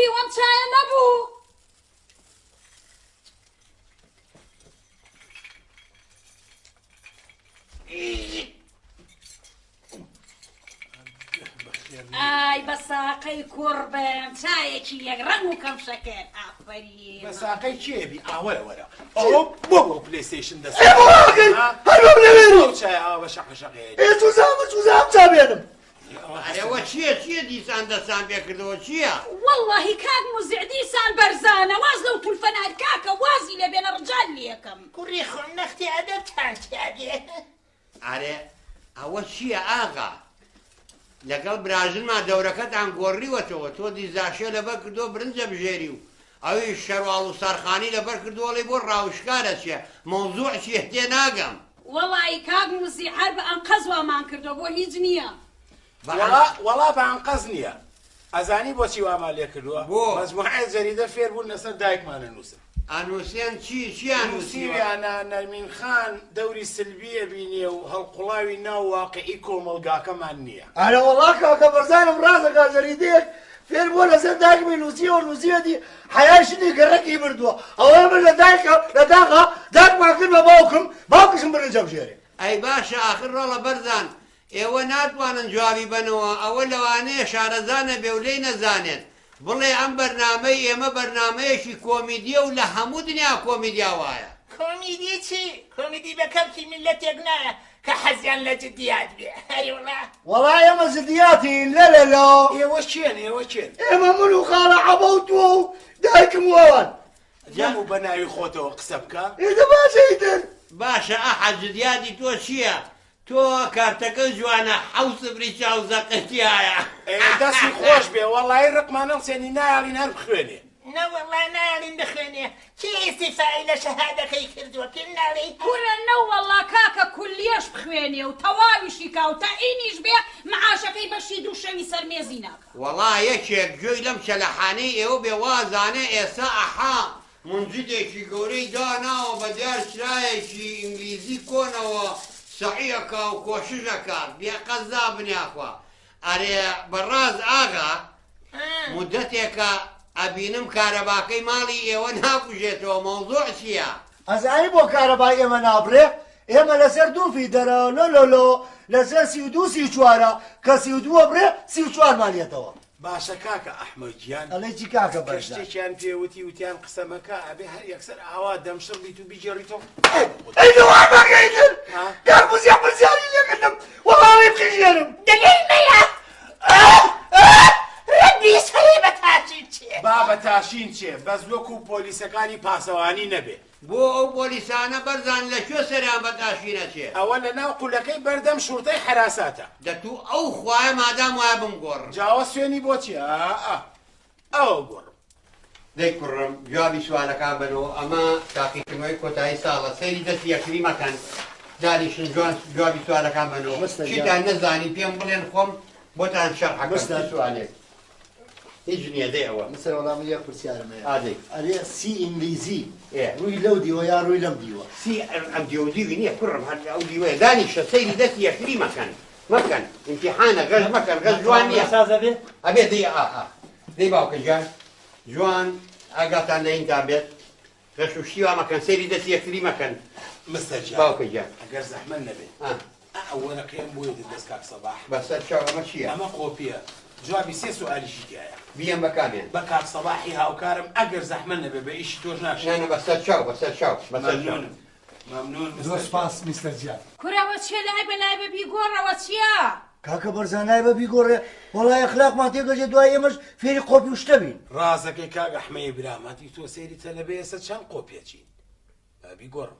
دیوەم چایە نەبوو. ئای بە ساقەی کوڕ بم چایەکی یەک ڕەنگ و کەم شەکر ئافەرین. بە ساقەی کێ بی؟ ئا وەرە وەرە ئەوە بۆ بۆ پلەیستەیشن دەست ئێ بۆ ئاگر هەر بەم لەوێری ئەو چایە ئاوا بە شەقە شەقەیە ئێ چوزام چوزام چا بێنم. ئەرێ چییە چییە دیسان دەستان پێ کردەوە چییە؟ وەڵڵاهی کاک موزیع دیسان بەرزانە واز لەو تولفە نار کاکە وازی لێ بێنە ڕجال لێکەم. کوڕی خۆم نەختی ئەدەبتان تیابێ. ئەرێ ئەوە چییە ئاغا؟ لەگەڵ براژنما دەورەکەتان گۆڕیوەتەوە، تۆ دیزاشێ لەبەر کردووە برنجە بژێری و ئەویش شەرواڵ و سارخانی لەبەر کردووە ئەڵێی بۆ ڕاوشکار ئەچێ، مەوزوع چییە تێناگەم. وەڵایی کاک موزیع هەر بە ئەنقەز وامان کردوە بۆ هیچ نیە. وەڵا وەڵا بە ئەنقەز نیە ئەزانی بۆچی وامان لێ کردوە بۆ؟ مەجموعەیە جەریدە فێر بوون لەسەر دایکمان ئەنووسن. ئەنووسێن چی؟ چیان نووسیوە؟ نووسیویانە نەرمین خان دەوری سلبی ئەبینێ و هەڵقوڵاوی ناو واقیعی کۆمەڵگاکەمان نیە. ئەرێ وەڵا کاکە بەرزانم ڕاست دەکا جەریدەیەک فێر بووە لەسەر دایکمی نووسیوە نووسیویەتی حەیای ژنی گەڕەکی بردووە ئەوەیە من لە دایکە لە داخا داکمان کرد بە باوکم باوکیشم برنجە بژێرێ. ئەی باشە ئاخر ڕۆڵە بەرزان ئێوە ناتوانن جوابی بەنەوە ئەوە لەوانەیە شارەزا نەبێ و لێی نەزانێت بڵێ ئەم بەرنامەی ئێمە بەرنامەیەکی کۆمیدیە و لە هەموو دنیا کۆمیدیا وایە. کۆمیدی چی؟ کۆمیدی بە کەڵکی میللەتێک نایە کە حەزیان لە جدیات بێ ئەرێ وەڵا. وەڵا ئێمە جدیاتین لەلەلۆ. ئێوە کێن ئێوە کێن؟ ئێمە من و خاڵە عەبە و تۆ و دایکم و ئەوان. نەبوو بە ناوی خۆتەوە قسە بکە. ئیتر باشە ئیتر. باشە ئەحە جدیاتی تۆ چیە؟ تۆ کارتەکە جوانە حەو سفری چاو زەقە تیایە. ئێ دەستی خۆش بێ وەڵایی ڕقمان هەڵسێنی نایەڵین هەر بخوێنێ. نەوەڵا نایەڵین بخوێنێ کێ ئیستیفای لە شەهادەکەی کردووە پێم ناڵێی؟ کورە نەوەڵا کاکە کولیەش بخوێنێ و تەواویشی کا و تەعینیش بێ معاشەکەی بەشی دوو شەوی سەر مێزی ناکا. وەڵا یەکێک گوێی لەم چەلەحانەی ئێوە بێ وازانێ ئێستا ئەحا مونجدێکی گەورەی داناوە بە دیار چرایەکی ئینگلیزی کۆنەوە سەعی ئەکا و کۆشش ئەکات بێ قەزا بنیاخوا ئەرێ بەڕاز ئاغا مودەتێکە ئەبینم کارەباکەی ماڵی ئێوە ناکوژێتەوە مەوزوع چیە؟ ئەزانی بۆ کارەبای ئێمە نابڕێ؟ ئێمە لەسەر دوو فیدەرە لۆ لۆ لۆ لەسەر 32 34ە کە 32 ئەبڕێ 34مان یەتەوە. باشە کاکە ئەحمە گیان ئەڵێی چی کاکە کە بەرزان؟ شتێکیان پێ وتی وتیان قسە مەکە ئەبێ هەر یەکسەر ئاوا دەمشڕ بیت و بیگێڕیتەوە ئەی لەوان مەکە ئیتر ها؟ کاک موزیع پرسیاری لێ کردم وەڵامی بقیژێنم. دەلێی مەیە ڕەبی سەری بە تاشین چێ. با بە تاشین چێ بەس وەکو پۆلیسەکانی پاسەوانی نەبێ. بۆ ئەو پۆلیسانە بەرزان لە کوێ سەریان بە تاشین ئەچێ؟ ئەوە لە ناو قولەکەی بەردەم شوڕتەی حەراساتە. دە توو ئەو خوایە مادام وایە بمگۆڕن. جا ئەوە سوێنی بۆ چیە؟ ئا ئەوە گۆڕم. دەی کوڕم جوابی سوالەکان بەنەوە ئەمە تاقیکردنەوەی کۆتایی ساڵە سەیری دەستی یەکتری مەکەن دانیشن جوان جوابی سوالەکان بەنەوە مستەر گیان. چیتان نەزانی پێم بڵێن خۆم بۆتان شەرحەکەم چ مستەر. سوالێک هیچ نییە دەی ئەوە مستەر وەڵا من یەک پرسیارم هەیە. ئا دەی. ئەرێ سی ئینگلیزی ئێ. ڕووی لەو دیوە یا ڕووی لەم دیوە؟ سی ئەم دیوە و دیوی نییە کوڕم هەر ئەو دیوەیە دانیشە سەیری دەستی یەکتری مەکەن مەکەن ئیمتیحانە غەش مەکەن غەش جوان نییە ساز ئەبێ؟ ئەبێ دەی ئا ئا دەی باوکە گیان جوان ئاگاتان لە ئینتان بێت غەش و شتی وا مەکەن سەیری دەستی یەکتری مەکەن مستەر گیان باوکە گیان ئەگەر زەحمەت نەبێ ئا. ئا ئەو وەرەقەیەم بۆ یەتە دەست کاک سەباح. بەسەر چاو ئەمە چییە؟ ئەمە قۆپییە جوابی سێ سوئالیشی تیایە. بیەم بە کامیان؟ بە کاک سەباحی هاوکارم ئەگەر زەحمەت نەبێ بە ئیشی تۆش ناشێ. نا نا بەسەر چاو بەسەر چاو بەسەر چاو. مەمنونم مەمنون زۆر مستەر گیان. سوپاس میستەر گیان. کورە ئەوە چیە لای بە لای بە بیگۆڕەوە چیە؟ کاکە بەرزان لای بە بیگۆڕێ وەڵا ئەخلاقمان تێکەچێ دوای ئێمەش فێری قۆپی و شتە بین. ڕازەکەی کاک ئەحمەی برام هەتی تۆ سەیری تەلەبەی ئێستا چەند قۆپی ئەچین با بیگۆڕم.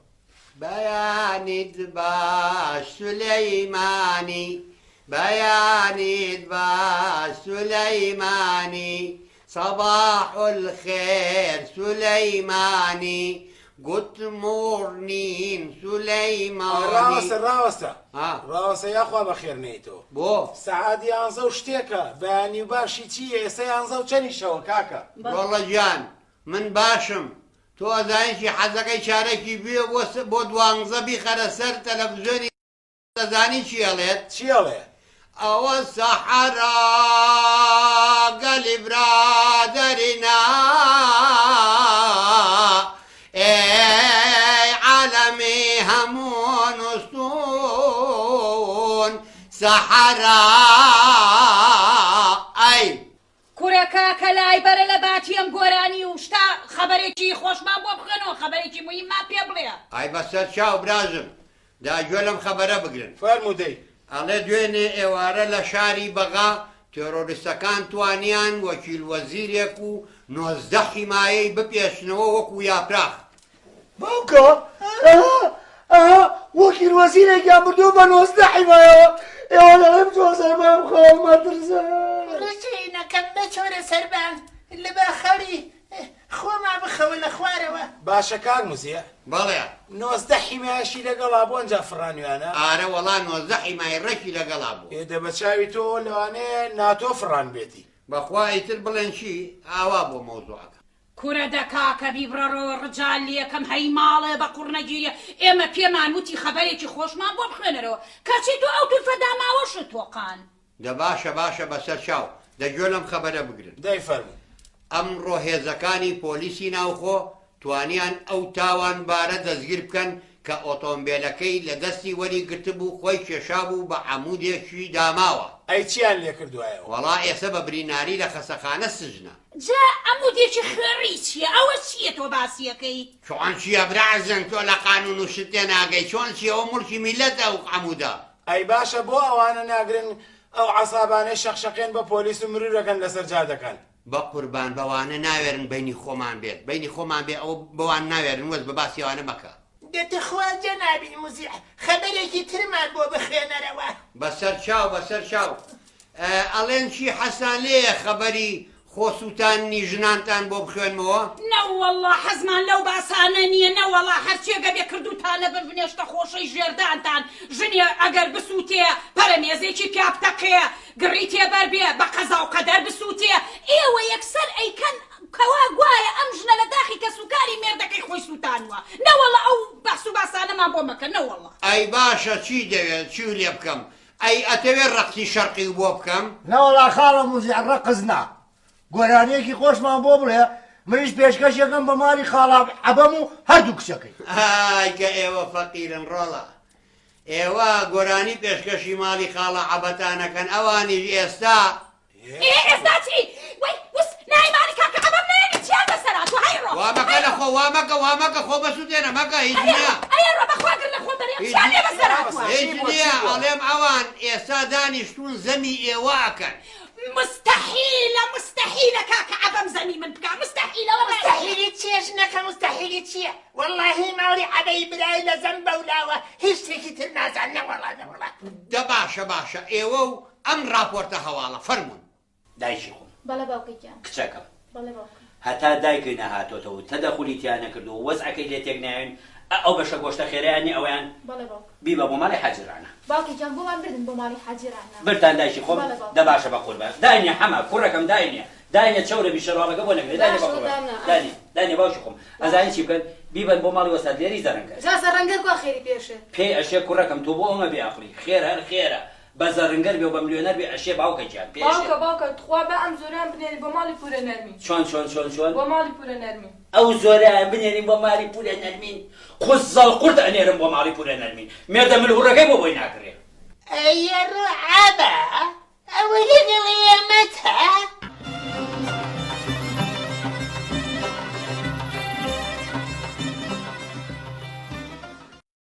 بەیانیت باش سولەیمانی بەیانیت باش سولەیمانی صباح الخير سليماني Good morning سليماني ڕاوەستە ڕاوەستە ها. ڕاوەستە یاخوا بەخێر نەیتەوە. بۆ؟ سەعات یانزە و شتێکە بەیانی و باشی چییە ئێستا یانزە و چەنی شەوە کاکە؟ ڕۆڵە گیان من باشم تۆ ئەزانی چی حەزەکەی چارەکی بوێ بۆ بۆ دوانزە بیخەرە سەر تەلەفزیۆنی دەزانی چی ئەڵێت؟ چی ئەڵێ؟ ئەوە سەحرا گەلی برادەرینا، ئەی عالەمی هەموو نووستوون سەحرا ئەی. کورە کاکە لای بەرە لە باتی ئەم گۆرانی و شتە خەبەرێکی خۆشمان بۆ بخوێنەوە خەبەرێکی موهیممان پێ بڵێ. ئای بەسەر چاو براژن دا گوێ لەم خەبەرە بگرن. فەرموو دەی. ئەڵێ دوێنێ ئێوارە لە شاری بەغا تێرۆریستەکان توانیان وەکیل وەزیرێک و 19 حیمایەی بپێچنەوە وەکو یاپراخ. باوکە ئەها ئەها وەکیل وەزیرێکیان بردووە بە 19 حیمایەوە، ئێوە دەڵێن بچۆ سەربان خۆم مەترسە. ڕچینەکەم بچۆرە سەربان لە باخەڵی خۆما بخەوە لە خوارەوە. باشە کاک موزیع. بەڵێ. 19 حیمایەشی لەگەڵا بوو ئەنجا فڕانویانە؟ ئارە وەڵا 19 حیمای ڕێکی لەگەڵا بوو. ئێ دە بە چاوی تۆ لەوانەیە ناتۆ فڕان بێتی. بەخوا ئیتر بڵێن چی ئاوا بۆ مەوزوعەکە. کورە دە کاکە بیبڕەڕەوە ڕجال لەکەم هەی ماڵێ بە قوڕ نەگیرێ، ئێمە پێمان وتی خەبەرێکی خۆشمان بۆ بخوێنەرەوە کەچی تۆ ئەو تولفە داماوەشت تۆقان. دە باشە باشە بەسەر چاو، دە گوێ لەم خەبەرە بگرن. دەی فەرموو. ئەمڕۆ هێزەکانی پۆلیسی ناوخۆ توانیان ئەو تاوانبارە دەستگیر بکەن کە ئۆتۆمبێلەکەی لە دەستی وەری گرتبوو خۆی کێشابوو بە عەمودێکی داماوە. ئەی چیان لێ کردوایەوە؟ وەڵا ئێسە بە بریناری لە خەسەخانە سجنە. جا عەمودێکی خوێڕی چییە؟ ئەوە چییە تۆ باسیەکەی؟ چۆن چییە برازن تۆ لە قانون و شت تێناگەی، چۆن چییە؟ ئەوە موڵکی میللەتە ئەو عەمودە. ئەی باشە بۆ ئەوانە ناگرن ئەو عەسابانەی شەقشەقێن بە پۆلیس و مرورەکەن لەسەر جادەکان؟ بە قوربان بەوانە ناوێرن بەینی خۆمان بێت، بەینی خۆمان بێ ئەوە بەوان ناوێرن، وەز بە باسی ئەوانە مەکە. دەتخوا جەنابی موزیع خەبەرێکی ترمان بۆ بخوێنەرەوە. بەسەر چاو بەسەر چاو. ئەڵێن چی حەسان لێیە خەبەری خۆسووتاننی ژنانتان بۆ بخوێنمەوە؟ نەوەڵڵا حەزمان لەو باسانە نییە، نەوەڵا هەرچێگە بێ کردووتانە ببنێشتە خۆشەی ژێردانتان، ژنێ ئەگەر بسووتێ پەرەمێزێکی پیا بتەقێ، گڕی تێبەر بێ بە قەزا و قەدەر بسووتێ، ئێوە یەکسەر ئەیکەن کەوا گوایە ئەم ژنە لە داخی کەسوکاری مێردەکەی خۆی سووتانوە، نەوەڵا ئەو بەحس و باسانەمان بۆ مەکە نەوەڵا. ئەی باشە چی دەوێت چی لێ بکەم؟ ئەی ئەتەوێ ڕەقسی شەرقی و بۆ بکەم؟ نەوەڵا خاڵە موزیع ڕەقس نا، گۆرانیەکی خۆشمان بۆ بڵێ منیش پێشکەشەکەم بە ماڵی خاڵا عەبەم و هەردوو کچەکەی. ئای کە ئێوە فەقیرن ڕۆڵە، ئێوە گۆرانی پێشکەشی ماڵی خاڵە عەبەتانەکەن، ئەوانیش ئێستا. ئێ ئێستا چی؟ وەی وس نای ماڵی کاکە عەبەم نەیەنی چیان بەسەر هاتووە؟ هەی ڕۆ وا مەکە لە خۆ، وا مەکە، وا مەکە، خۆ بەسووتێنە مەکە، هیچ نییە. ئەیە ڕۆ بەخوا گر لە خۆم بەرێ، چیان لێ بەسەر هاتووە؟ هیچ نییە، ئەڵێم ئەوان ئێستا دانیشتوون زەمی ئێوە ئەکەن. مستحیلە مستحیلە کاکە عەبەم زەمی من بکا، مستحیلە وەڵا. مستحیلی چییە ژنەکە، مستحیلی چییە؟ وەڵاهی ماڵی عەبەی برای لە زەم بەولاوە هیچ شتێکی تر نازان، نەوەڵا نەوەڵا. دە باشە باشە ئێوە و ئەم ڕاپۆرتە هەواڵە فەرموون. دایکی خۆم. بەڵێ باوکە گیان. کچەکەم. بەڵێ باوکە. هەتا دایکی نەهاتۆتەوە و تەدەخولی تیا نەکردووە و وەزعەکەی لێ تێک نایەن، ئەو بەشە گۆشتە خێرەیان نیە ئەوەیان؟ بەڵێ باوکە. بیبە بۆ ماڵی حاجی ڕەعنا. باوکە گیان بۆمان بردن بۆ ماڵی حاجی ڕەعنا. بردتان دایکی خۆم؟ بەڵێ باوکە. دە باشە بە قوربان. داینێ حەمە کوڕەکەم داینێ. داینێ چەورە بی شەرواڵەکە بۆ نەگرێ. داینێ بە باشە قوربان. دامنا. داینێ. داینێ باوکی خۆم. ئەزانی چی بکەن؟ بیبەن بۆ ماڵی وەستا دلێری زەرەنگەر. جا زەرەنگەر کوا خێری پێشێ؟ پێی ئەشێ کوڕەکەم تۆ بۆ ئەومە بێ ئەقڵی. خێر هەر خێرە. بە زەرنگەر بێ و بە ملیۆنەر بێ ئەشێ باوکە گیان پێ ئەشێ. باوکە باوکە تخوا با ئەم زۆرەیان بنێری بۆ ماڵی پورە نەرمین. چۆن چۆن چۆن چۆن؟ بۆ ماڵی پورە نەرمین. ئەو زۆرەیان بنێرین بۆ ماڵی پورە نەرمین؟ قوزەڵ قورت ئەنێرم بۆ ماڵی پورە نەرمین. مێردە ملهوڕەکەی بۆ بۆی ناکڕێ. ئەیە ڕعابە ئەوە لەگەڵ ئێمەتە؟